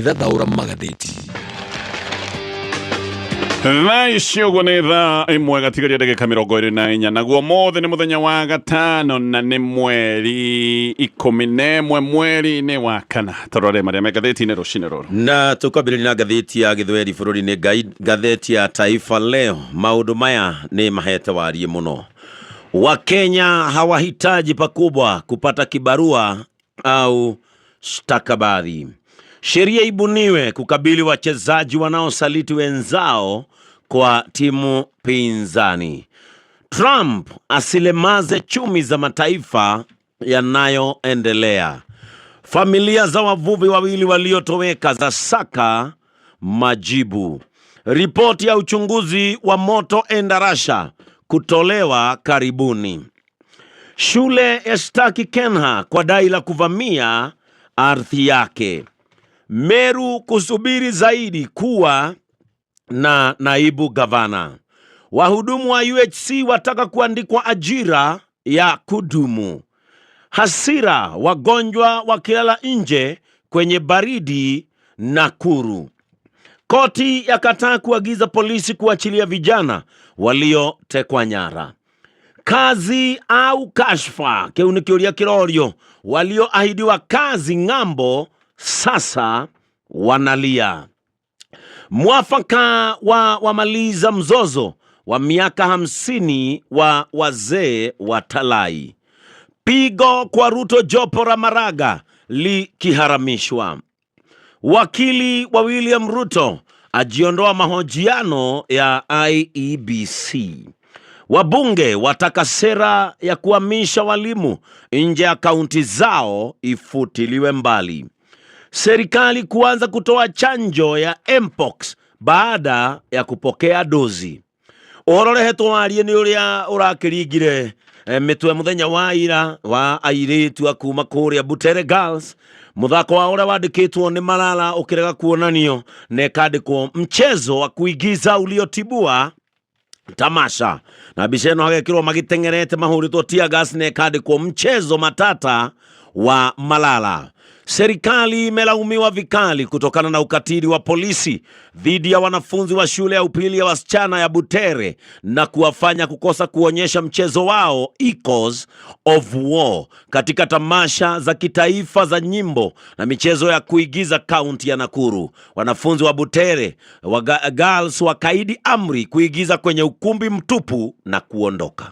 Gĩthathaũra magathĩti. Thaa ici ũguo nĩ thaa 1 gatigaria ndagĩka 24, naguo mothe nĩ mũthenya wa gatano na nĩ mweri 11 mweri-inĩ wa kana. Tũrore marĩa me ngathĩti-inĩ rũcinĩ rũrũ. Na tũkwambĩrĩria na ngathĩti ya gĩthweri bũrũri-inĩ, ngathĩti ya Taifa Leo. Maũndũ maya nĩ mahete wariĩ mũno. Wakenya hawahitaji pakubwa kupata kibarua au stakabadhi. Sheria ibuniwe kukabili wachezaji wanaosaliti wenzao kwa timu pinzani. Trump asilemaze chumi za mataifa yanayoendelea. Familia za wavuvi wawili waliotoweka za saka majibu. Ripoti ya uchunguzi wa moto Endarasha kutolewa karibuni. Shule yashtaki Kenha kwa dai la kuvamia ardhi yake. Meru kusubiri zaidi kuwa na naibu gavana. Wahudumu wa UHC wataka kuandikwa ajira ya kudumu. Hasira, wagonjwa wakilala nje kwenye baridi Nakuru. Koti yakataa kuagiza polisi kuachilia vijana waliotekwa nyara. Kazi au kashfa, kĩu nĩ kĩũria kĩrorio. Walioahidiwa kazi ng'ambo sasa wanalia. Mwafaka wa wamaliza mzozo wa miaka 50 wa wazee wa Talai. Pigo kwa Ruto, jopo la Maraga likiharamishwa. Wakili wa William Ruto ajiondoa mahojiano ya IEBC. Wabunge wataka sera ya kuhamisha walimu nje ya kaunti zao ifutiliwe mbali. Serikali kuanza kutoa chanjo ya Mpox baada ya kupokea dozi. Ũhoro ũrehetwo warie nĩ ũrĩa ũrakĩringire mĩtwe mũthenya wa ira wa airĩtu a kuma kũrĩa Butere Girls, mũthako wa ũrĩa wandĩkĩtwo nĩ Malala ũkĩrega kuonanio na ĩkandĩkwo mchezo wa kuigiza uliotibua tamasha, na mbica ĩno hagekĩrwo magĩteng'erete mahũrĩtwo tear gas na ĩkandĩkwo mchezo matata wa Malala. Serikali imelaumiwa vikali kutokana na ukatili wa polisi dhidi ya wanafunzi wa shule ya upili ya wasichana ya Butere na kuwafanya kukosa kuonyesha mchezo wao Echoes of War katika tamasha za kitaifa za nyimbo na michezo ya kuigiza kaunti ya Nakuru. Wanafunzi wa Butere wa Girls wakaidi amri kuigiza kwenye ukumbi mtupu na kuondoka.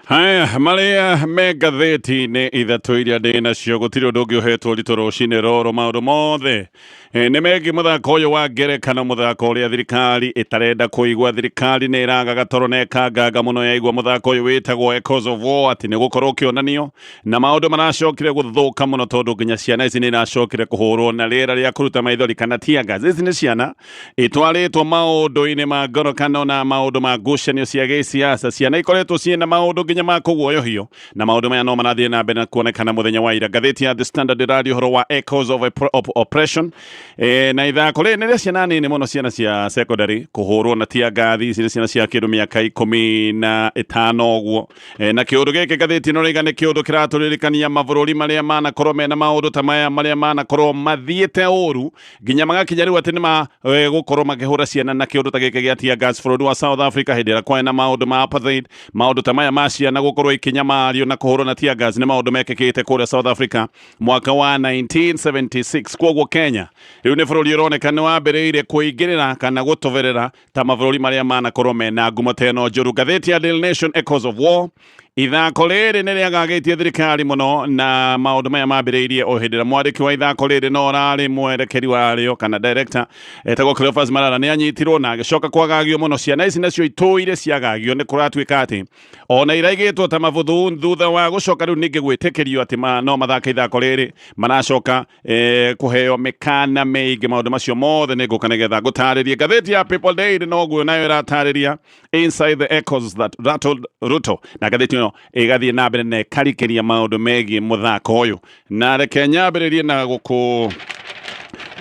Haya marĩa me ngathĩti-inĩ ithatũ iria ndĩ nacio, gũtirĩ ũndũ ũngĩ ũhetwo ũritũ rũcinĩ rũrũ. Maũndũ mothe nĩ megiĩ mũthako ũyũ wa ngerekano, mũthako ũrĩa thirikari ĩtarenda kũigua. Thirikari nĩ ĩragaga toro na ĩkanganga mũno yaigua mũthako ũyũ wĩtagwo Echoes of War atĩ nĩ gũkorwo ũkĩonanio, na maũndũ maracokire gũthũka mũno tondũ nginya ciana ici nĩ iracokire kũhũrwo na rĩera rĩa kũruta maithori kana tear gas. Ici nĩ ciana itwarĩtwo maũndũ-inĩ ma ngoro kana ona maũndũ ma ngucanio cia gĩsiasa, ciana ikoretwo ciĩna maũndũ nginya ma kũguoyohio, na maũndũ maya no marathiĩ na mbere na kuonekana mũthenya wa ira. Ngathĩti ya The Standard ĩraria ũhoro wa Echoes of Oppression, na ithako rĩrĩ nĩ rĩa ciana nini mũno, ciana cia secondary kũhũrwo na tear gas. Ici nĩ ciana cia kĩndũ mĩaka 15 ũguo. Na kĩũndũ gĩkĩ, ngathĩti ĩno rĩga, nĩ kĩũndũ kĩratũririkania mabũrũri marĩa manakorwo mena maũndũ ta maya, marĩa manakorwo mathiĩte ũru nginya magakinya rĩu atĩ nĩ ma gũkorwo makĩhũra ciana na kĩũndũ ta gĩkĩ gĩa tear gas. Bũrũri wa South Africa, hĩndĩ ĩrĩa kwarĩ na maũndũ ma apartheid, maũndũ ta maya ma ciana gũkorwo ikĩnyamario na kũhũrwo na tear gas nĩ maũndũ mekĩkĩte kũrĩa South Africa mwaka wa 1976. Koguo Kenya rĩu nĩ bũrũri ũroneka nĩ wambĩrĩirie kũingĩrĩra kana gũtoberera ta mabũrũri marĩa manakorwo mena ngumo ta ĩno njũru. Ngathĩti ya Daily Nation, Echoes of War, ithako rĩrĩ nĩ rĩagagĩtie thirikari mũno, na maũndũ maya mambĩrĩirie o hĩndĩ ĩrĩa mwandĩki wa ithako rĩrĩ no ũrarĩ mwerekeri warĩo kana director etagwo Cleophas Malala nĩ anyitirwo na agĩcoka kwagagio mũno. Ciana ici nacio itũire ciagagio, nĩ kũratuĩka atĩ ona iraigĩtwo ta mabuthu thutha wa gũcoka rĩu ningĩ gwĩtĩkĩrio atĩ no mathake ithako rĩrĩ, maracoka kũheo mĩkana mĩingĩ. Maũndũ macio mothe nĩ ngũka nĩgetha ngũtarĩrie. Ngathĩti ya People Daily noguo nayo ĩratarĩria inside the echoes that rattled Ruto, na ngathĩti ĩno ĩgathiĩ na mbere na ĩkarikĩria maũndũ megiĩ mũthako ũyũ. Na reke nyambĩrĩrie na gũkũ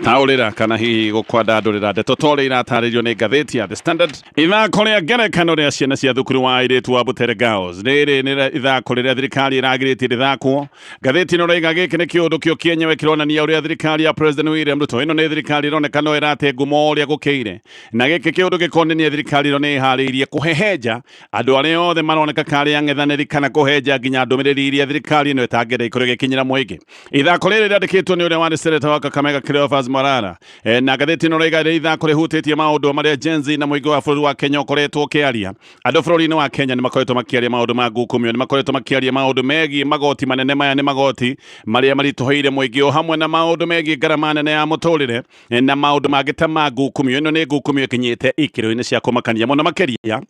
Taũrĩra kana hihi gũkwandandũrĩra ndeto ta ũrĩa iratarĩrio nĩ ngathĩti ya The Standard. Ithako rĩa ngerekano rĩa ciana cia thukuru wa airĩtu wa Butere Girls rĩrĩ nĩ ithako rĩrĩa thirikari ĩragirĩtie rĩthakwo. Ngathĩti ĩno ĩraiga gĩkĩ nĩ kĩũndũ kĩo kĩenyewe kĩronania ũrĩa thirikari ya President William Ruto, ĩno nĩ thirikari ĩroneka no ĩrate ngumo ũrĩa gũkĩire, na gĩkĩ kĩũndũ gĩkonania thirikari ĩno nĩ ĩharĩirie kũhehenja andũ arĩa othe maroneka karĩ ang'ethanĩri kana kũhenja nginya ndũmĩrĩri iria thirikari ĩno ĩtangĩenda ikorwo ĩgĩkinyĩra mũingĩ. Ithako rĩrĩ rĩandĩkĩtwo nĩ ũrĩa warĩ seneta wa Kakamega Cleophas Malala. Na ngathĩti ĩno ĩraiga rĩ ithako rĩhutĩtie maũndũ marĩa Gen Z na mũingĩ wa bũrũri wa Kenya ũkoretwo ũkĩaria. Andũ bũrũri-inĩ wa Kenya nĩ makoretwo makĩaria maũndũ ma ngukumio, nĩ makoretwo makĩaria maũndũ megiĩ magoti manene. Maya nĩ magoti marĩa maritũhĩire mũingĩ o hamwe na maũndũ megiĩ ngarama nene ya mũtũrĩre na maũndũ mangĩ ta ma ngukumio. Ĩno nĩ ngukumio ĩkinyĩte ikĩro-inĩ cia kũmakania mũno makĩria.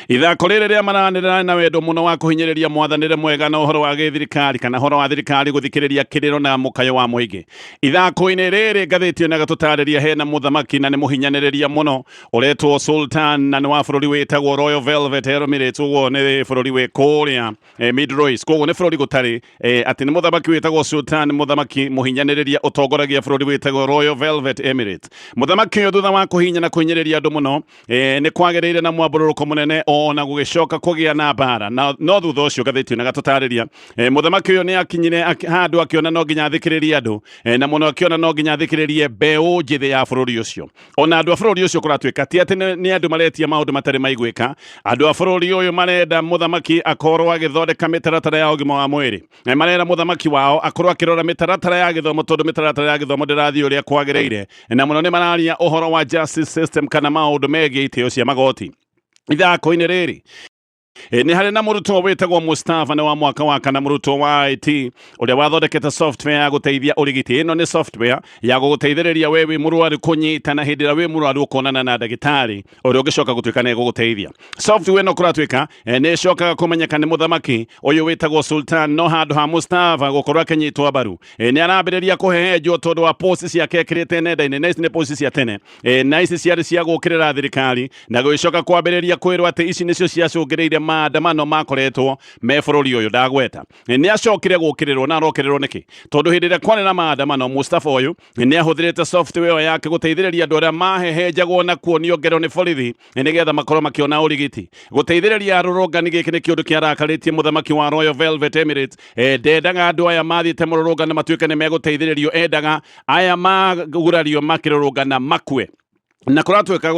Ithako rĩrĩ rĩa maranĩra na wendo mũno wa kũhinyĩrĩria mwathanĩre mwega na ũhoro wa gĩthirikari kana ũhoro wa thirikari gũthikĩrĩria kĩrĩro na mũkayo wa mũingĩ. Ithako-inĩ rĩrĩ ngathĩti ĩno ĩgatũtarĩria hena mũthamaki na nĩ mũhinyanĩrĩria mũno ũretwo Sultan na nĩ wa bũrũri wĩtagwo Royal Velvet Emirates, ũguo nĩ bũrũri wĩ kũrĩa Middle East. Koguo nĩ bũrũri gũtarĩ atĩ nĩ mũthamaki wĩtagwo Sultan, mũthamaki mũhinyanĩrĩria ũtongoragia bũrũri wĩtagwo Royal Velvet Emirates. Mũthamaki ũyũ thutha wa kũhinya na kũhinyĩrĩria andũ mũno nĩ kwagĩrĩire na mwambũrũrũko mũnene ona gũgĩcoka kũgĩa na mbara na, no thutha ũcio ngathĩti ĩno ĩgatũtarĩria mũthamaki ũyũ nĩ akinyire handũ akĩona no nginya athikĩrĩrie andũ na mũno akĩona no nginya athikĩrĩrie mbeũ njĩthĩ ya bũrũri ũcio. Ona andũ a bũrũri ũcio kũratuĩka ti atĩ nĩ andũ maretia maũndũ matarĩ maiguĩka. Andũ a bũrũri ũyũ marenda mũthamaki akorwo agĩthondeka mĩtaratara ya ũgima wa mwĩrĩ. Marera mũthamaki wao akorwo akĩrora mĩtaratara ya gĩthomo tondũ mĩtaratara ya gĩthomo ndĩrathiĩ ũrĩa kwagĩrĩire, na mũno nĩ mararia ũhoro wa justice system kana maũndũ megiĩ itĩo cia magoti. Ithako-inĩ rĩrĩ nĩ harĩ na mũrutwo wĩtagwo Mustafa, nĩ wa mwaka wa kana, mũrutwo wa IT ũrĩa wathondekete software ya gũteithia ũrigiti. Ĩno nĩ software ya gũgũteithĩrĩria we wĩ mũrwaru kũnyitana hĩndĩ ĩrĩa wĩ mũrwaru ũkonana na ndagĩtarĩ ũrĩa ũngĩcoka gũtuĩka nĩ egũgũteithia. Software ĩno kũratuĩka nĩ ĩcokaga kũmenyeka nĩ mũthamaki ũyũ wĩtagwo Sultan, no handũ ha Mustafa gũkorwo akĩnyitwo mbaru nĩ arambĩrĩria kũhehenjwo tondũ wa post ciake ekĩrĩte nenda-inĩ, na ici nĩ post cia tene na ici ciarĩ cia gũkĩrĩra thirikari na gũgĩcoka kwambĩrĩria kwĩrwo atĩ ici nĩcio ciacũngĩrĩirie maandamano makoretwo me bũrũri ũyũ ndagweta. Nĩ acokire gũkĩrĩrwo na arokĩrĩrwo nĩkĩ? Tondũ hĩndĩ ĩrĩa kwarĩ na maandamano Mustafa ũyũ nĩ ahũthĩrĩte software ĩyo yake gũteithĩrĩria andũ arĩa mahehenjagwo na kuonio ngero nĩ borithi nĩgetha makorwo makĩona ũrigiti. Gũteithĩrĩria arũrũngani gĩkĩ nĩ kĩũndũ kĩarakarĩtie mũthamaki wa Royal Velvet Emirates. Ndendaga andũ aya mathiĩte mũrũrũngano matuĩke nĩ megũteithĩrĩrio, endaga aya magurario makĩrũrũngana makue. Na kũratuĩka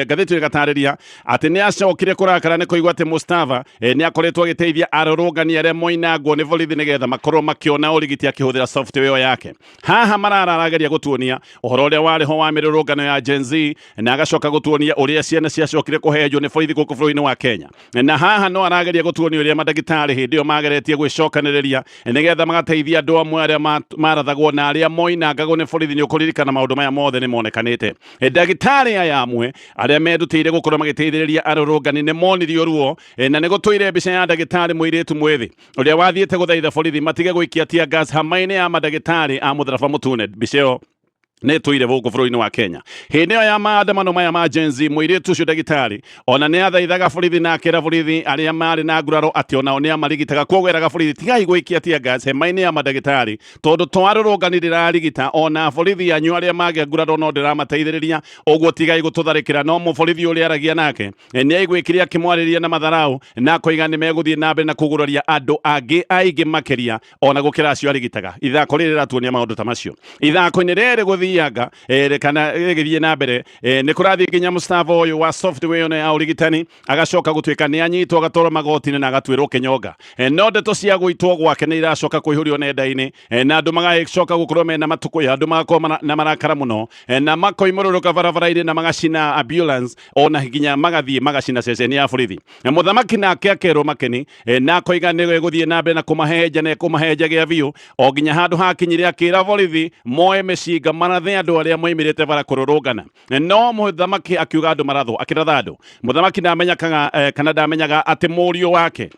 ngathĩti ĩgatarĩria atĩ nĩ acokire kũrakara nĩ kũigua atĩ Mustafa nĩ akoretwo agĩteithia arũrũngani arĩa moinangwo nĩ borithi nĩgetha makorwo makĩona ũrigiti akĩhũthĩra software ĩyo yake. Haha Marara arageria gũtuonia ũhoro ũrĩa warĩ ho wa mĩrũrũngano ya Gen Z na agacoka gũtuonia ũrĩa ciana ciacokire kũhenjwo nĩ borithi gũkũ bũrũri-inĩ wa Kenya. Na haha no arageria gũtuonia ũrĩa mandagĩtarĩ hĩndĩ ĩyo mageretie gwĩcokanĩrĩria nĩgetha magateithia andũ amwe arĩa marathagwo na arĩa moinangagwo nĩ borithi. Nĩ ũkũririkana maũndũ maya mothe nĩ monekanĩte. Ndagĩtarĩ aya amwe arĩa merutĩire gũkorwo magĩteithĩrĩria arũrũngani nĩ monirio ruo, na nĩ gũtũire mbica ya ndagĩtarĩ mũirĩtu mwĩthĩ ũrĩa wathiĩte gũthaitha borithi matige gũikia tear gas hama-inĩ ya mandagĩtarĩ a mũtharaba mũtune. Mbica ĩyo nĩ ĩtũire gũkũ bũrũri-inĩ wa Kenya. Hĩndĩ ĩyo ya maandamano maya ma Gen Z, mũirĩtu ũcio ndagĩtarĩ ona nĩ athaithaga borithi na akĩra borithi arĩa marĩ na nguraro atĩ onao nĩ amarigitaga. Kwoguo eraga borithi tigai gũikia tear gas hema-inĩ ya mandagĩtarĩ tondũ to arũrũngani ndĩrarigita, ona borithi anyu arĩa magĩa nguraro no ndĩramateithĩrĩria, ũguo tigai gũtũtharĩkĩra. No mũborithi ũrĩa aragia nake nĩ aiguĩkire akĩmwarĩria na matharau na akoiga nĩ megũthiĩ na mbere na kũguraria andũ angĩ aingĩ makĩria ona gũkĩra acio arigitaga. Ithako rĩrĩ rĩratuonia maũndũ ta macio. Ithako-inĩ rĩrĩ gũthianga kana rĩgĩthiĩ na mbere nĩ kũrathiĩ nginya Mustafa ũyũ wa software ĩno ya ũrigitani agacoka gũtuĩka nĩ anyitwo agatwarwo magoti-inĩ na agatuĩrwo kĩnyonga. No ndeto cia gũitwo gwake nĩ iracoka kũihũrio nenda-inĩ na andũ magacoka gũkorwo mena matukũya, andũ magakorwo na marakara mũno na makoimũrũrũka barabara-inĩ na magacina ambulance ona nginya magathiĩ magacina ceceni ya borithi. Mũthamaki nake akerwo makeni na akoiga nĩ gũthiĩ na mbere na kũmahehenja na ekũmahehenja gĩa biũ o nginya handũ hakinyire akĩra borithi moe mĩcinga marathe andũ arĩa moimĩrĩte bara kũrũrũngana. No mũthamaki akiuga andũ marathwo, akĩratha andũ. Mũthamaki ndamenyekaga kana ndamenyaga atĩ mũriũ wake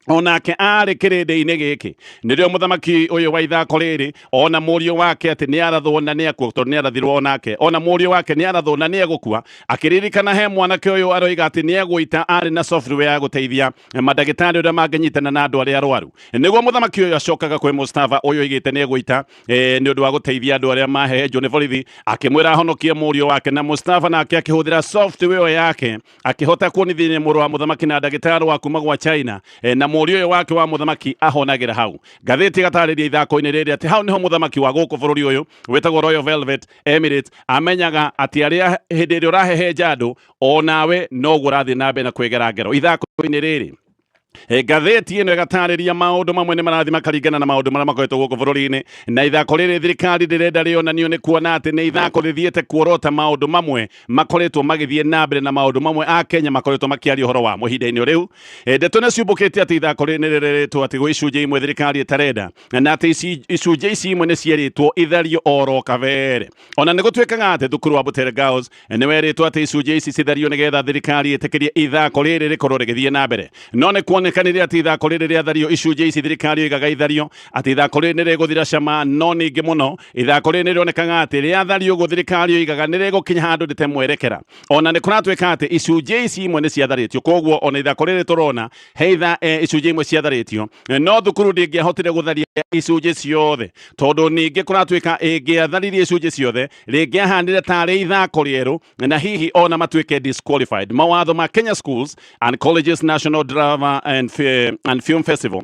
Onake arĩ kĩrĩndĩ-inĩ gĩkĩ nĩrĩo mũthamaki ũyũ wa ithako rĩrĩ ona mũriũ wake atĩ nĩ arathwo na nĩ akua, tondũ nĩ arathirwo onake, ona mũriũ wake nĩ arathwo na nĩ egũkua. Akĩririkana he mwanake ũyũ aroiga atĩ nĩ egũita arĩ na software ya gũteithia mandagĩtarĩ ũrĩa mangĩnyitana na andũ arĩa arwaru. Nĩguo mũthamaki ũyũ acokaga kwĩ Mustafa ũyũ oigĩte nĩ egũita nĩ ũndũ wa gũteithia andũ arĩa mahehenjwo nĩ borithi, akĩmwĩra ahonokie mũriũ wake, na Mustafa nake akĩhũthĩra software ĩyo yake akĩhota kuonithia mũrũ wa mũthamaki na ndagĩtarĩ wa kuma gwa China na mũriũ ũyũ wake wa mũthamaki ahonagĩra hau. Ngathĩti ĩgatarĩria ithako-inĩ rĩrĩ atĩ hau nĩho mũthamaki wa gũkũ bũrũri ũyũ wĩtagwo Royal Velvet Emirates amenyaga atĩ arĩa hĩndĩ ĩrĩa ũrahehenja andũ onawe noguo ũrathiĩ na mbere na kwĩgera ngero ithako-inĩ rĩrĩ. Ngathĩti ĩno ĩgatarĩria maũndũ mamwe nĩ marathiĩ makaringana na maũndũ marĩa makoretwo gũkũ bũrũri-inĩ, na ithako rĩrĩ thirikari ndĩrenda rĩonanio nĩ kuona atĩ nĩ ithako rĩthiĩte kuorota maũndũ mamwe makoretwo magĩthiĩ na mbere na maũndũ mamwe a Kenya makoretwo makĩaria ũhoro wamo ihinda-inĩ rĩu. Ndeto nĩ ciumbũkĩte atĩ ithako rĩrĩ nĩ rĩrĩrĩtwo atĩ gwĩ icunjĩ imwe thirikari ĩtarenda, na atĩ icunjĩ ici imwe nĩ cierĩtwo ithario oro kabere. Ona nĩ gũtuĩkaga atĩ thukuru wa Butere Girls nĩ werĩtwo atĩ icunjĩ ici cithario nĩgetha thirikari ĩtĩkĩrie ithako rĩrĩ rĩkorwo rĩgĩthiĩ na mbere, no nĩ kuonekanire atĩ ithako rĩrĩ rĩathario icunjĩ ici thirikari yoigaga ithario atĩ ithako rĩrĩ nĩ rĩgũthira cama, no ningĩ mũno ithako rĩrĩ nĩ rĩonekaga atĩ rĩathario ũguo thirikari yoigaga nĩ rĩgũkinya handũ rĩte mwerekera. Ona nĩ kũratuĩka atĩ icunjĩ ici imwe nĩ ciatharĩtio, koguo ona ithako rĩrĩ tũrona he icunjĩ imwe ciatharĩtio, no thukuru ndĩngĩahotire gũtharia icunjĩ ciothe, tondũ ningĩ kũratuĩka ĩngĩatharirie icunjĩ ciothe rĩngĩahanire tarĩ ithako rĩerũ na hihi ona matuĩke disqualified. Mawatho ma Kenya Schools and Colleges National Drama and Film Festival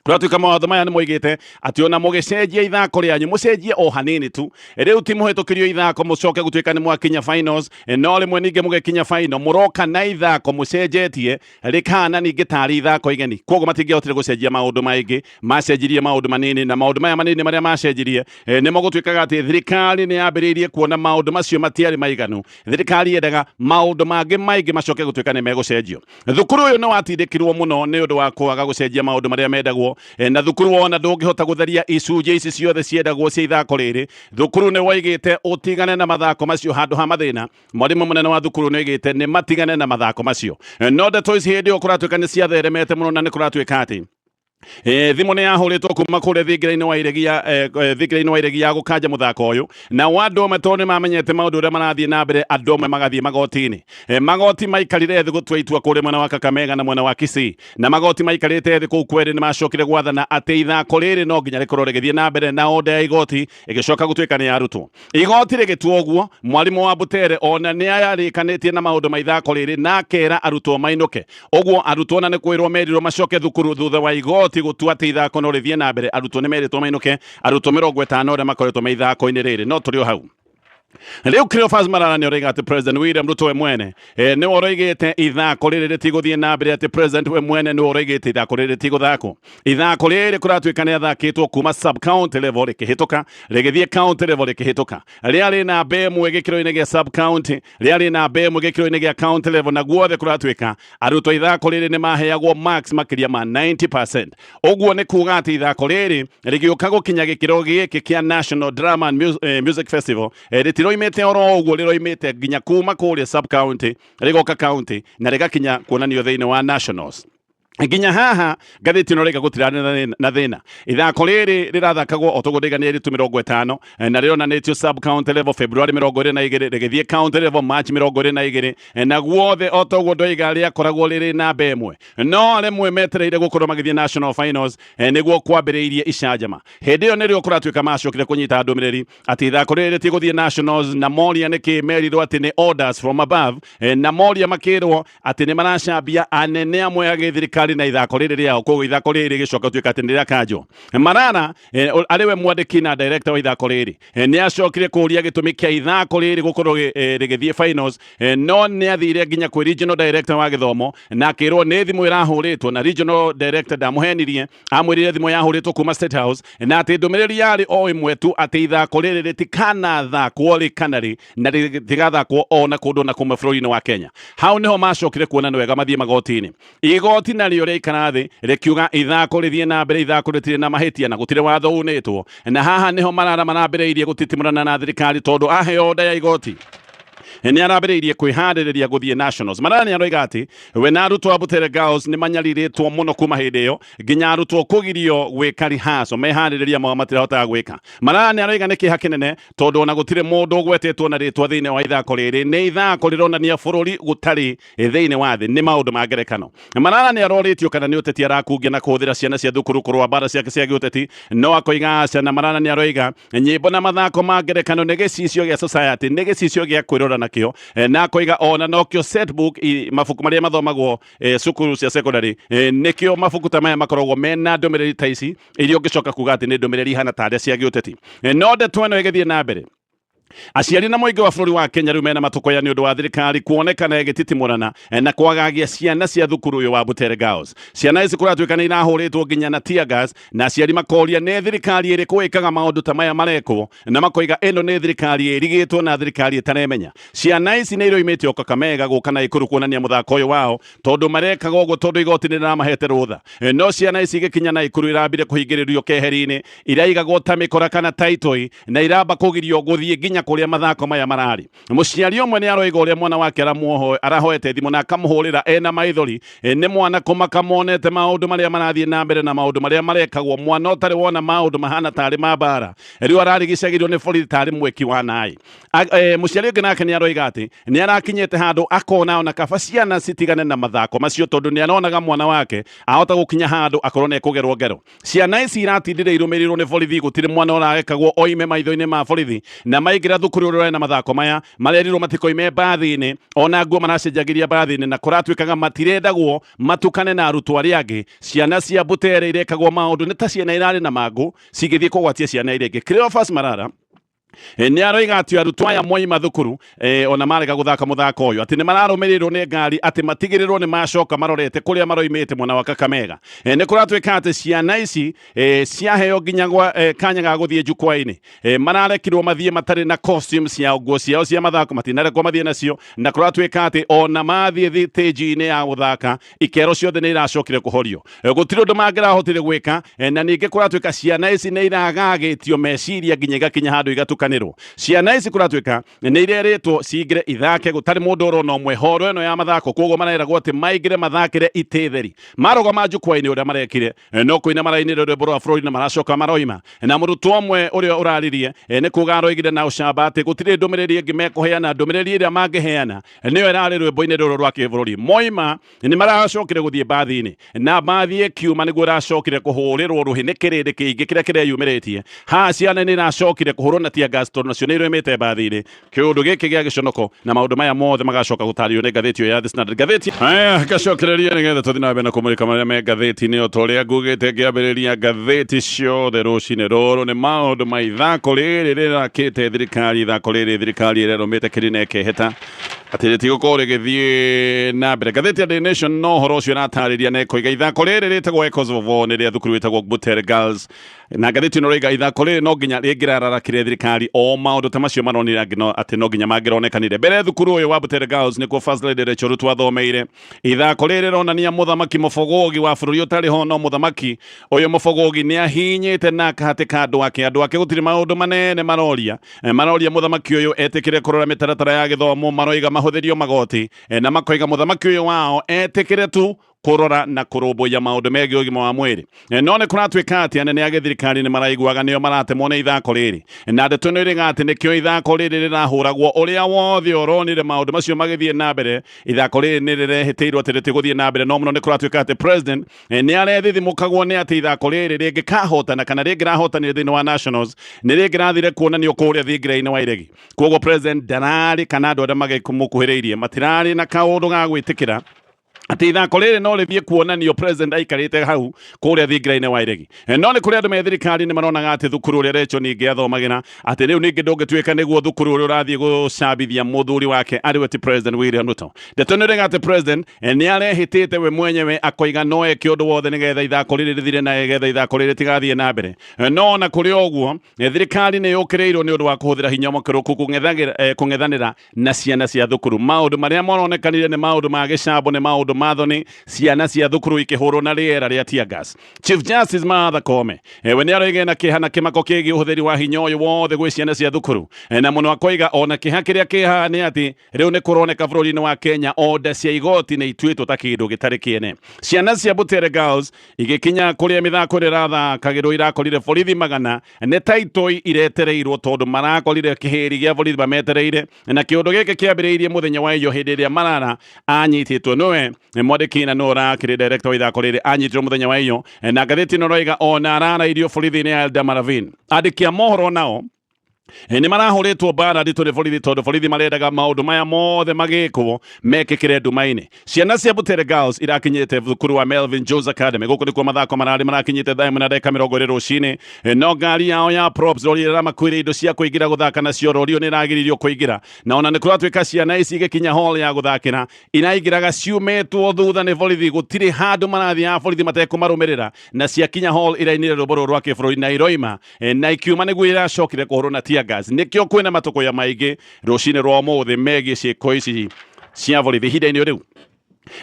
kũratuĩka mawatho maya nĩ moigĩte atĩ ona mũgĩcenjia ithako rĩanyu mũcenjie o hanini tu. Rĩu ti mũhĩtũkĩrio ithako mũcoke gũtuĩka nĩ mwakinya finals, no rĩmwe ningĩ mũgĩkinya final mũroka na ithako mũcenjetie rĩkahana ningĩ tarĩ ithako igeni. Koguo matingĩahotire gũcenjia maũndũ maingĩ, macenjirie maũndũ manini, na maũndũ maya manini marĩa macenjirie nĩmo gũtuĩkaga atĩ thirikari nĩ yambĩrĩirie kuona maũndũ macio matiarĩ maiganu. Thirikari yendaga maũndũ mangĩ maingĩ macoke gũtuĩka nĩ megũcenjio. Thukuru ũyũ nĩ watindĩkirwo mũno nĩ ũndũ wa kwaga gũcenjia maũndũ marĩa mendagwo, na thukuru wona ndũngĩhota gũtheria icunjĩ ici ciothe ciendagwo cia ithako rĩrĩ. Thukuru nĩ woigĩte ũtigane na mathako macio handũ ha mathĩna. Mwarimu munene wa thukuru nĩ oigĩte nĩ matigane na mathako macio. No ndeto ici hĩndĩ ĩyo kũratuĩka nĩ ciatheremete mũno, na nĩ kũratuĩka atĩ thimũ nĩ yahũrĩtwo kuma kũrĩa thingira-inĩ wa iregi ya thingira-inĩ wa iregi ya gũkanja mũthako ũyũ, na andũ amwe tondũ nĩ mamenyete maũndũ ũrĩa marathiĩ na mbere, andũ amwe magathiĩ magoti-inĩ. Magoti maikarire thĩ gũtua itua kũrĩa mwena wa Kakamega na mwena wa Kisii, na magoti maikarĩte thĩ kũu kwerĩ nĩ macokire gwathana atĩ ithako rĩrĩ no nginya rĩkorwo rĩgĩthiĩ na mbere, na onda ya igoti ĩgĩcoka gũtuĩka nĩ yarutwo. Igoti rĩgĩtua ũguo, mwarimũ wa Butere ona nĩ arĩkanĩtie na maũndũ ma ithako rĩrĩ na akera arutwo mainũke. Ũguo arutwo na nĩ kwĩrwo merirwo macoke thukuru thutha wa igoti gũtua atĩ ithako no rĩthiĩ na mbere. Arutwo nĩ merĩtwo mainũke, arutwo 50 arĩa makoretwo me ithako-inĩ rĩrĩ. No tũrĩ o hau. Rĩu Cleophas Malala nĩ ũroiga atĩ President William Ruto we mwene nĩwe ũroigĩte ithako rĩrĩ rĩtigũthiĩ na mbere, atĩ President we mwene nĩwe ũroigĩte ithako rĩrĩ rĩtigũthakwo. Ithako rĩrĩ kũratuĩka nĩ athakĩtwo kuma sub county level rĩkĩhĩtũka, rĩgĩthiĩ county level rĩkĩhĩtũka, rĩarĩ namba ĩmwe gĩkĩro-inĩ gĩa sub county, rĩarĩ namba ĩmwe gĩkĩro-inĩ gĩa county level, na guothe kũratuĩka arutwo ithako rĩrĩ nĩ maheagwo marks makĩria ma 90%. Ũguo nĩ kuga atĩ ithako rĩrĩ rĩgĩũka gũkinya gĩkĩro gĩkĩ kĩa National Drama and Music Festival, rĩtiroimĩte oro ũguo, rĩroimĩte nginya kuma kũrĩa sub county rĩgoka county na rĩgakinya kuonanio thĩinĩ wa nationals. Nginya haha ngathĩti ĩno rĩga gũtirarĩ na thĩna. Ithako rĩrĩ rĩrathakagwo o toguo ndaiga nĩ airĩtu 50, na rĩronanĩtio sub county level February 22, rĩgĩthiĩ county level March 22, na guothe o toguo ndoiga rĩakoragwo rĩrĩ namba ĩmwe. No rĩmwe metereire gũkorwo magĩthiĩ national finals, nĩguo kwambĩrĩirie icanjama. Hĩndĩ ĩyo nĩrĩo kũratuĩka macokire kũnyita ndũmĩrĩri atĩ ithako rĩrĩ rĩtigũthiĩ nationals, na moria nĩkĩ merirwo atĩ nĩ orders from above, na moria makĩrwo atĩ nĩ maracambia anene amwe a gĩthirikari na ithako rĩrĩ rĩao. Koguo ithako rĩrĩ rĩgĩcoka gũtuĩka atĩ nĩ rĩakanjwo. Marara arĩ we mwandĩki na director wa ithako rĩrĩ, nĩ acokire kũũria gĩtũmi kĩa ithako rĩrĩ gũkorwo rĩgĩthiĩ finals, no nĩ athire nginya kwĩ regional director wa gĩthomo na akĩrwo nĩ thimũ ĩrahũrĩtwo, na regional director ndamũhenirie, amwĩrire thimũ yahũrĩtwo kuma State House na atĩ ndũmĩrĩri yarĩ o ĩmwe tu, atĩ ithako rĩrĩ rĩtikanathakwo rĩ kana rĩ, na rĩtigathakwo o na kũndũ na kũmwe bũrũri-inĩ wa Kenya. Hau nĩho macokire kuona nĩ wega mathiĩ magoti-inĩ. Igoti narĩo rĩaikara thĩ rĩkiuga ithako rĩthiĩ na mbere, ithako rĩtirĩ na mahĩtia na gũtirĩ watho unĩtwo. Na haha nĩho Marara marambĩrĩirie gũtitimũrana na thirikari, tondũ aheo nda ya igoti. Nĩ arambĩrĩirie kwĩharĩrĩria gũthiĩ nationals. Malala nĩ aroiga atĩ we na arutwo a Butere Girls nĩ manyarirĩtwo mũno kuma hĩndĩ ĩyo nginya arutwo kũgirio gwĩka rehearsal, meharĩrĩria mao matirahotaga gwĩka. Malala nĩ aroiga nĩ kĩeha kĩnene tondũ ona gũtirĩ mũndũ ũgwetetwo na rĩtwa thĩinĩ wa ithako rĩrĩ, nĩ ithako rĩronania bũrũri gũtarĩ thĩinĩ wa thĩ, nĩ maũndũ ma ngerekano. Malala nĩ arorĩtio kana nĩ ũteti arakungia na kũhũthĩra ciana cia thukuru kũrũa mbara ciake cia gĩũteti, no akoiga aca. Na Malala nĩ aroiga nyĩmbo na mathako ma ngerekano nĩ gĩcicio gĩa society, nĩ gĩcicio gĩa kwĩrora nakĩo, na akoiga ona nokĩo set book, mabuku marĩa mathomagwo cukuru cia secondary, nĩkĩo mabuku ta maya makoragwo mena ndũmĩrĩri ta ici iria ũngĩcoka kuga atĩ nĩ ndũmĩrĩri ihana tarĩa cia gĩũteti. No ndeto ĩno ĩgĩthiĩ na mbere, aciari na mũingĩ wa bũrũri wa Kenya rĩu mena matũkũya nĩ ũndũ wa thirikari kuonekana ĩgĩtitimũrana na kwagagia ciana cia thukuru ũyũ wa Butere Girls. Ciana ici kũratuĩka nĩ irahũrĩtwo nginya na tear gas, na aciari makoria nĩ thirikari ĩrĩkũ ĩkaga maũndũ ta maya marekwo, na makoiga ĩno nĩ thirikari ĩrigĩtwo na thirikari ĩtaremenya. Ciana ici nĩ iroimĩte o Kakamega gũka Naikuru kuonania mũthako ũyũ wao, tondũ marekaga ũguo tondũ igoti nĩ rĩramahete rũtha. No ciana ici igĩkinya Naikuru irambire kũhingĩrĩrio keheri-inĩ, iraigagwo ta mĩkora kana ta itoi, na iramba kũgirio gũthiĩ nginya kũrĩa mathako maya mararĩ. Mũciari ũmwe nĩ aroiga ũrĩa mwana wake arahoete thimũ na akamũhũrĩra ena maithori, nĩ mwana kũmaka monete maũndũ marĩa marathiĩ na mbere na maũndũ marĩa marekagwo. Mwana ũtarĩ wona maũndũ mahana tarĩ ma mbara, rĩu ararigicagĩrio nĩ borithi tarĩ mwĩki wa naĩ. Mũciari ũngĩ nake nĩ aroiga atĩ nĩ arakinyĩte handũ akona ona kaba ciana citigane na mathako macio, tondũ nĩ aronaga mwana wake ahota gũkinya handũ akorwo nĩ ekũgerwo ngero. Ciana ici iratindire irũmĩrĩirwo nĩ borithi, gũtirĩ mwana ũrarekagwo oime maitho-inĩ ma borithi, na maingĩra thukuru ũrĩa ũrarĩ na mathako maya marerirwo matikoime mbathi-inĩ, ona nguo maracenjagĩria mbathi-inĩ, na kũratuĩkaga matirendagwo matukane na arutwo arĩa angĩ. Ciana cia Butere irekagwo maũndũ nĩ ta ciana irarĩ na mangũ cigĩthiĩ kũgwatia ciana iria ingĩ. Cleophas Malala nĩ aroiga atĩ arutwo aya moima thukuru, ona marega gũthaka mũthako ũyũ, atĩ nĩ mararũmĩrĩrwo nĩ ngari atĩ matigĩrĩrwo nĩ macoka marorete kũrĩa maroimĩte mwena wa Kakamega. Nĩ kũratuĩka atĩ ciana ici ciaheo nginya gwa kanya ga gũthiĩ jukwaa-inĩ, mararekirwo mathiĩ matarĩ na costume ciao, nguo ciao cia mathako matinarekwo mathiĩ nacio, na kũratuĩka atĩ ona mathiĩ thitĩnji-inĩ ya gũthaka ikero ciothe nĩ iracokire kũhorio. Gũtirĩ ũndũ mangĩrahotire gwĩka. Na ningĩ kũratuĩka ciana ici nĩ iragagĩtio meciria nginya igakinya handũ igatukanĩrwo. Ciana ici kũratuĩka nĩ irerĩtwo cingĩre ithake gũtarĩ mũndũ ũrona ũmwe horo ĩno ya mathako, koguo mareragwo atĩ maingĩre mathakĩre itĩ theri. Marũgama jukwaa-inĩ ũrĩa marekire no kũina marainire rwĩmbo rwa bũrũri na maracoka maroima. Na mũrutwo ũmwe ũrĩa ũraririe nĩ kuga aroigire na ũcamba atĩ gũtirĩ ndũmĩrĩri ĩngĩ mekũheana, ndũmĩrĩri ĩrĩa mangĩheana nĩyo ĩrarĩ rwĩmbo-inĩ rũrũ rwa kĩbũrũri. Moima nĩ maracokire gũthiĩ mbathi-inĩ, na mbathi ĩkiuma nĩguo ĩracokire kũhũrĩrwo rũhĩ nĩ kĩrĩndĩ kĩingĩ kĩrĩa kĩreyumĩrĩtie. Haha ciana nĩ iracokire kũhũrwo na tear gas tondũ nacio nĩ iroimĩte mbathi-inĩ. Kĩũndũ gĩkĩ gĩa gĩconoko na maũndũ maya mothe magacoka gũtarĩrio nĩ ngathĩti ĩyo ya The Standard. Ngathĩti aya ngacokereria nĩgetha tũthiĩ na mbere na kũmũrĩka marĩa me ngathĩti-inĩ o ta ũrĩa ngugĩte ngĩambĩrĩria ngathĩti ciothe rũcinĩ rũrũ. Nĩ maũndũ ma ithako rĩrĩ rĩrakĩte thirikari, ithako rĩrĩ thirikari ĩrerũmĩte kĩrĩ na ĩkehĩta atĩ rĩtigũkorwo rĩgĩthiĩ na mbere. Ngathĩti ya Daily Nation no ũhoro ũcio ĩratarĩria na ĩkoiga ithako rĩrĩ rĩtagwo Echoes of War nĩ rĩa thukuru ĩtagwo Butere Girls, na ngathĩti ĩno ĩroiga ithako rĩrĩ no nginya rĩngĩrararakire thirikari o maũndũ ta macio maronire angĩ no atĩ no nginya mangĩronekanire mbere. Thukuru ũyũ wa Butere Girls nĩkuo First Lady Rachel Ruto athomeire. Ithako rĩrĩ rĩronania mũthamaki mũbogogi wa bũrũri ũtarĩ ho, no mũthamaki ũyũ mũbogogi nĩ ahinyĩte na akahatĩka andũ ake. Andũ ake gũtirĩ maũndũ manene maroria. Maroria mũthamaki ũyũ etĩkĩre kũrora mĩtaratara ya gĩthomo, maroiga mahũthĩrio magoti, na makoiga mũthamaki ũyũ wao etĩkĩre tu kũrora na kũrũmbũiya maũndũ megiĩ ũgima wa mwĩrĩ. No nĩ kũratuĩka atĩ anene a gĩthirikari nĩ maraiguaga nĩo maratemwo nĩ ithako rĩrĩ, na ndeto ĩno ĩrĩga atĩ nĩkĩo ithako rĩrĩ rĩrahũragwo. Ũrĩa wothe ũronire maũndũ macio magĩthiĩ na mbere, ithako rĩrĩ nĩ rĩrehĩtĩirwo atĩ rĩtigũthiĩ na mbere. No mũno nĩ kũratuĩka atĩ president nĩ arethithimũkagwo nĩ atĩ ithako rĩrĩ rĩngĩkahotana kana rĩngĩrahotanire thĩinĩ wa nationals nĩ rĩngĩrathire kuonanio kũrĩa thingira-inĩ wa iregi. Koguo president ndararĩ kana andũ arĩa magĩmũkuhĩrĩirie matirarĩ na kaũndũ ga gwĩtĩkĩra atĩ ithako rĩrĩ no rĩthiĩ kuonanio president aikarĩte hau kũrĩa thingira-inĩ wa iregi. No nĩ kũrĩ andũ me thirikari nĩ maronaga atĩ thukuru ũrĩa Rachel ningĩ athomagĩra atĩ rĩu ningĩ ndũngĩtuĩka nĩguo thukuru ũrĩa ũrathiĩ gũcambithia mũthuri wake arĩ we ti president William Ruto. Ndeto nĩ ĩrega atĩ president nĩ arehĩtĩte we mwenyewe akoiga no eke ũndũ wothe nĩgetha ithako rĩrĩ rĩthire na nĩgetha ithako rĩrĩ rĩtigathiĩ na mbere. No ona kũrĩ o ũguo, thirikari nĩ yũkĩrĩirwo nĩ ũndũ wa kũhũthĩra hinya mũkĩrũku kũng'ethanĩra na ciana cia thukuru. Maũndũ marĩa maronekanire nĩ maũndũ ma gĩcambo, nĩ maũndũ ma ũma-thoni ciana cia thukuru ikĩhũrwo na rĩera rĩa tear gas. Chief Justice Martha Koome we nĩ aroiga na kĩeha na kĩmako kĩgiĩ ũhũthĩri wa hinya ũyũ wothe gwĩ ciana cia thukuru, na mũno akoiga ona kĩeha kĩrĩa kĩ haha nĩ atĩ rĩu nĩ kũroneka bũrũri-inĩ wa Kenya onda cia igoti nĩ ituĩtwo ta kĩndũ gĩtarĩ kĩene. Ciana cia Butere Girls igĩkinya kũrĩa mĩthako ĩrĩa ĩrathakagĩrwo irakorire borithi magana nĩ ta itoi iretereirwo tondũ marakorire kĩhĩri gĩa borithi mametereire, na kĩũndũ gĩkĩ kĩambĩrĩirie mũthenya wa iyo hĩndĩ ĩrĩa Marara anyitĩtwo nĩwe mwandĩki na nĩwe ũrakĩrĩ director wa ithako rĩrĩ anyitirwo mũthenya wa iyo, na ngathĩti ĩno ĩroiga ona ararairio borithi-inĩ ya Eldama Ravine. Andĩki a mohoro nao nĩ marahũrĩtwo mbara nditũ nĩ borithi tondũ borithi marendaga maũndũ maya mothe magĩkwo mekĩkĩre nduma-inĩ. Ciana cia Butere Girls irakinyĩte thukuru wa Melvin Jones Academy gũkũ nĩkuo mathako mararĩ marakinyĩte thaa 1:20 rũcinĩ, no ngari yao ya props rori ĩrĩa ĩramakuĩire indo cia kũingĩra gũthaka nacio rori ĩyo nĩ ĩragiririo kũingĩra, na ona nĩ kũratuĩka ciana ici igĩkinya hall ya gũthakĩra iraingĩraga ciumĩtwo thutha nĩ borithi, gũtirĩ handũ marathiaga borithi matekũmarũmĩrĩra, na ciakinya hall irainire rwĩmbo rũrũ rwa kĩbũrũri na iroima na ikiuma nĩguo iracokire kũhũrwo na tear gas. Nĩkĩo kwĩna matũkũya maingĩ rũcinĩ rwa ũmũthĩ megiĩ ciĩko ici cia borithi. Ihinda-inĩ rĩu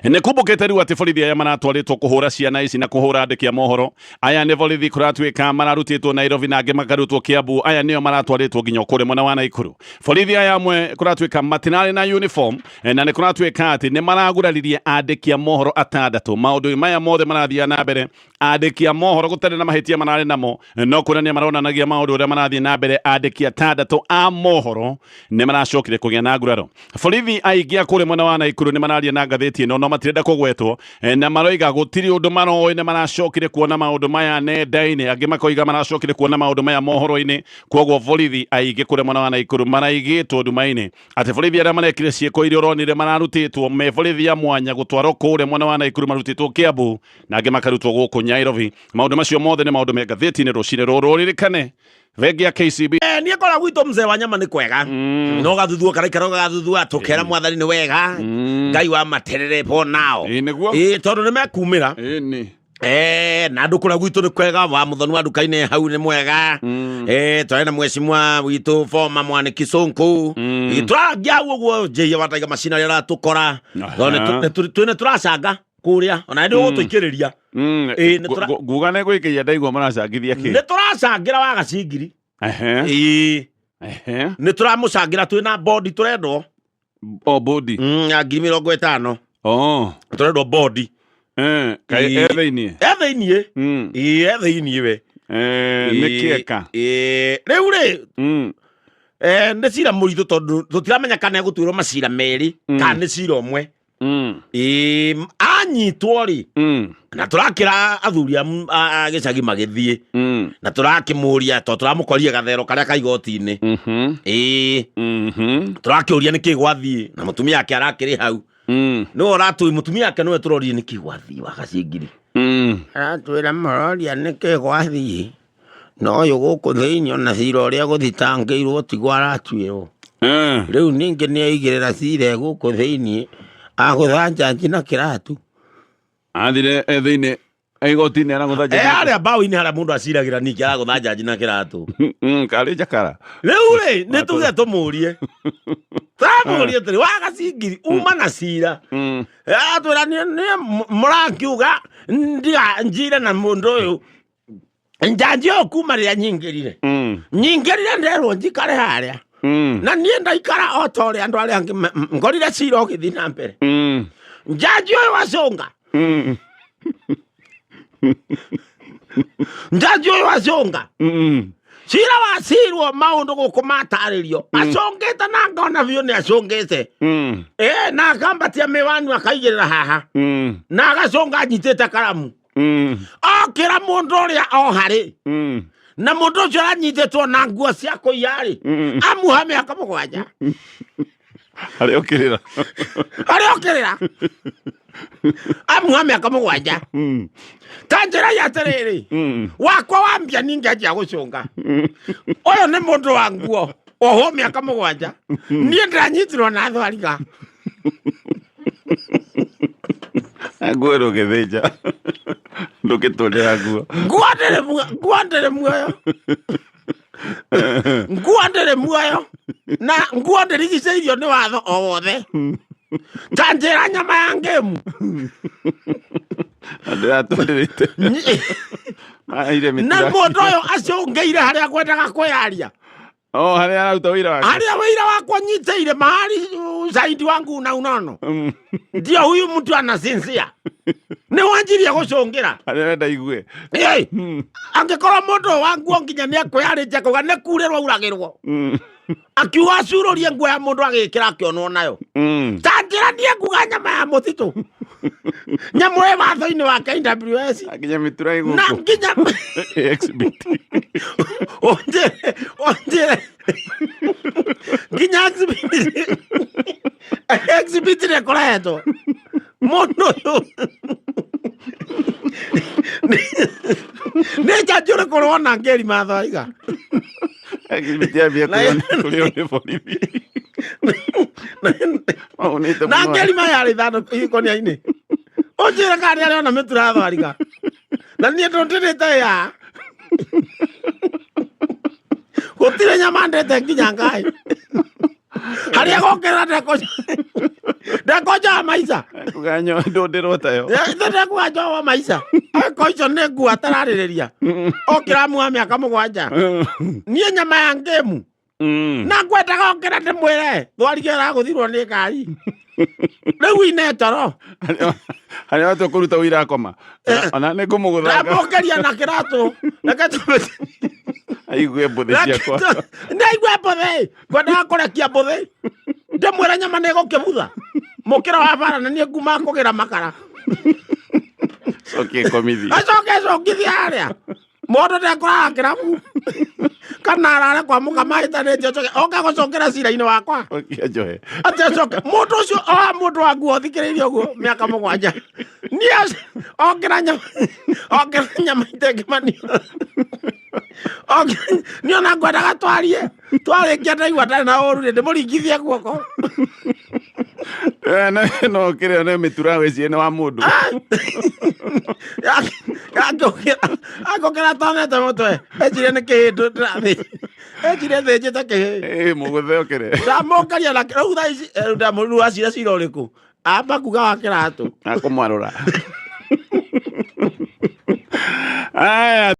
nĩ kumbũkĩte rĩu atĩ borithi aya maratwarĩtwo kũhũra ciana ici na kũhũra andĩki a mohoro aya nĩ borithi kũratuĩka mararutĩtwo Nairobi na angĩ makarutwo Kiambu. Aya nĩo maratwarĩtwo nginya kũrĩa mwena wa Naikuru. Borithi aya amwe kũratuĩka matinarĩ na uniform, na nĩ kũratuĩka atĩ nĩ maraguraririe andĩki a mohoro atandatũ. Maũndũ maya mothe marathiĩ na mbere andĩki a mohoro gũtarĩ na mahĩtia mararĩ namo, no kuonania maronanagia maũndũ ũrĩa marathiĩ na mbere. Andĩki atandatũ a mohoro nĩ maracokire kũgĩa na nguraro. Borithi aingĩ a kũrĩa mwena wa Naikuru nĩ mararia na ngathĩti ĩno no matirenda kũgwetwo, na maroiga gũtirĩ ũndũ maroĩ, nĩ maracokire kuona maũndũ maya nenda-inĩ, angĩ makoiga maracokire kuona maũndũ maya mohoro-inĩ. Kwoguo borithi aingĩ kũrĩa mwena wa Naikuru maraigĩtwo nduma-inĩ atĩ borithi arĩa marekire ciĩko iria ũronire mararutĩtwo me borithi a mwanya gũtwarwo kũrĩa mwena wa Naikuru, marutĩtwo Kiambu na angĩ makarutwo gũkũ Nairobi. Maũndũ macio mothe nĩ maũndũ me ngathĩti-inĩ rũcinĩ rũrũ. Ũririkane bengi ya KCB. Niĩ kora gwitũ mzee wa nyama nĩ kwega, no gathuthua karaikara gagathuthuo tũkera mwathani nĩ wega, Ngai wa materere po nao. Ĩĩ nĩguo. Ĩĩ tondũ nĩ mekumĩra. Ĩĩ nĩ. Na andũ kũrĩa gwitũ nĩ kwega, wa mũthoni wa nduka-inĩ hau nĩ mwega. Twarĩ na mwecimwa witũ boma mwanĩki Sonko. Tũrangia hau ũguo njĩhia wataiga macina arĩa aratũkora. Tondũ twĩ nĩ tũracanga kũrĩa ona nĩ ũgũtũikĩrĩria. Ĩĩ, nĩ Nguga nĩ gwĩkĩria ndaigua maracangithia kĩ. Nĩ tũracangĩra wa gacingiri. Ĩĩ. Nĩ tũramũcangĩra twĩ na bondi tũrendwo. O bondi. Ya 50,000. Oh. Tũrendwo bondi. Kaĩ Ĩĩ. e thĩiniĩ? E thĩiniĩ. Ĩĩ, e thĩiniĩ we. Nĩ kĩeka. Ĩĩ, rĩu rĩ, nĩ cira mũritũ tondũ tũtiramenya kana egũtuĩrwo macira merĩ kana nĩ cira ũmwe. Ĩĩ, anyitwo rĩ, na tũrakĩra athuri a gĩcagi magĩthiĩ, na tũrakĩmũria tondũ tũramũkorire gathero karĩa ka igoti-inĩ. Ĩĩ, tũrakĩũria nĩkĩ gwathiĩ, na mũtumia wake arakĩrĩ hau. Nĩwe ũratũĩ, mũtumia wake nĩwe tũroririe nĩkĩ gwathiĩ wagacingiri. Aratwĩra mũroria nĩkĩ gwathiĩ, na ũyũ gũkũ thĩinĩ ona cira ũrĩa gũthitangĩirwo tiguo aratuĩrwo. Rĩu ningĩ nĩ aigĩrĩra cira e gũkũ thĩinĩ agũtha njanji na kĩratu. Athire e thĩinĩ igoti-inĩ aragũtha njanji. Harĩa mbaũ-inĩ harĩa mũndũ aciragĩra ningĩ aragũtha njanji na kĩratũ. Karĩ njakara. Rĩu rĩ nĩ tuge tũmũrie. Tũramũria atĩrĩ wagacingiri uma na cira. Atwĩra nĩ mũrakiuga ndiga njire na mũndũ ũyũ njanji ũyũ kuma rĩrĩa nyingĩrire. Nyingĩrire nderwo njikare harĩa. Na niĩ ndaikara o ta ũrĩa andũ arĩa angĩ ngorire cira ũgĩthiĩ na mbere. Njanji ũyũ acũnga. Njanji ũyũ acũnga. Cira wacirwo maũndũ gũkũ matarĩrio. Acũngĩte na ngona biũ nĩ acũngĩte. Na akambatia mĩwani akaigĩrĩra haha. Na agacũnga anyitĩte karamu. Okĩra mũndũ ũrĩa oharĩ. Na mũndũ ũcio aranyitĩtwo na nguo cia kũiya-rĩ, amuha mĩaka 7. Harĩa ũkĩrĩra. Harĩa ũkĩrĩra. Amuha mĩaka 7. Ta njĩra ya atĩrĩrĩ, wakwa wa mbia ningĩanjia gũcũnga. Ũyũ nĩ mũndũ wa nguo ohwo mĩaka 7. Niĩ ndĩranyitirwo na thwariga. Nguo ndũngĩthĩnja. Ndũngĩtũrĩra nguo. Nguo ndĩrĩ muoyo, nguo ndĩrĩ muoyo. Nguo ndĩrĩ muoyo. Na nguo ndĩrigicĩirio nĩ watho o wothe. Ta njĩra nyama ya ngĩmu. Na ndĩratũrĩrĩte maire Na mĩtura. mũndũ ũyũ acũngĩire harĩa kwendaga kwĩyaria. Oh, harĩa araruta wĩra wake. Harĩa wĩra wakwa nyitĩire mahali usaidi wangu na unono. Ndio huyu mtu anasinzia. Nĩ wanjirie gũcũngĩra. Harĩa arenda igue. Ĩ, angĩkorwo mũndũ wa nguo nginya nĩ ekwĩyarĩtie akauga nĩ kurĩrwo auragĩrwo. Akiuga acurũrie nguo ya mũndũ agĩkĩra akĩonwo nayo. Ta njĩra niĩ nguga nyama ya mũtitũ. Nyamũ ĩ watho-inĩ wa KWS. Nginya mĩtura ĩ Na gũkũ. nginya Exhibit. Onjere, onjere. Nginya exhibit. Exhibit nĩ ĩkoretwo. Mũndũ ũyũ. Nĩ njanji ũrĩkũ ũrona ngĩri mathwaiga? Exhibit yambia kũrĩo nĩ borithi. Mahũnĩte Na mũno. ngĩri maya arĩ ithandũkũ ikũnia-inĩ. Ũnjĩre kana nĩ arĩona mĩtura ya thwariga. Na niĩ ndũndĩrĩte ya. Gũtirĩ nyama ndĩte nginya ngai. Harĩa gokerera ndekonja wa maica. Kuga ndũndĩrwo tayo. Ndekuga njoho wa maica. Eko icio nĩ nguo atararĩrĩria. Okĩra mu wa mĩaka 7. Niĩ nyama ya ngĩmu. Na ngwendaga okĩra ndĩmwĩre thwarige ĩragũthirwo nĩ ngari. Rĩu ine toro. Harĩa watua kũruta ũira akoma. Ona nĩ ngũmũgũthanga. Ndamũkĩria na kĩratũ. Reke tũmĩte. Aigue mbũthĩ ciakwa. Ndaigua mbũthĩ. Ngwendaga kũrekia mbũthĩ. Ndĩmwĩre nyama nĩ ĩgũkĩbutha. Mũkĩra wa bara na niĩ nguma kũgĩra makara. Cokie komithi. Acoke cokithia harĩa. Mũndũ ndekũrara kĩrabu. Kana arare kwa mũka mahĩtanĩtie acoke oke gũcokera cira-inĩ wakwa. Cokia njohe. Atĩ acoke mũndũ ũcio oa mũndũ wa nguo thikĩrĩirie ũguo mĩaka 7. Niĩ okĩra nyama okĩra nyama itengĩmanio. Niĩ ona ngwendaga twarie twarĩkia ndaigua ndarĩ na ũru rĩ ndĩmũringithie guoko. No kĩrĩa nĩ mĩtura wĩcirie nĩ wa mũndũ. Angũkĩra tonete mũtwe ecirie nĩ kĩhĩ ndĩrathĩ ecirie thĩnjĩte kĩhĩ. Ĩ mũgũthe okĩre. Ndamũkaria na rĩu thaa ici rĩu ndamũruru acira cira ũrĩkũ amba kuga wa kĩratũ. Akũmwarũra. Aya.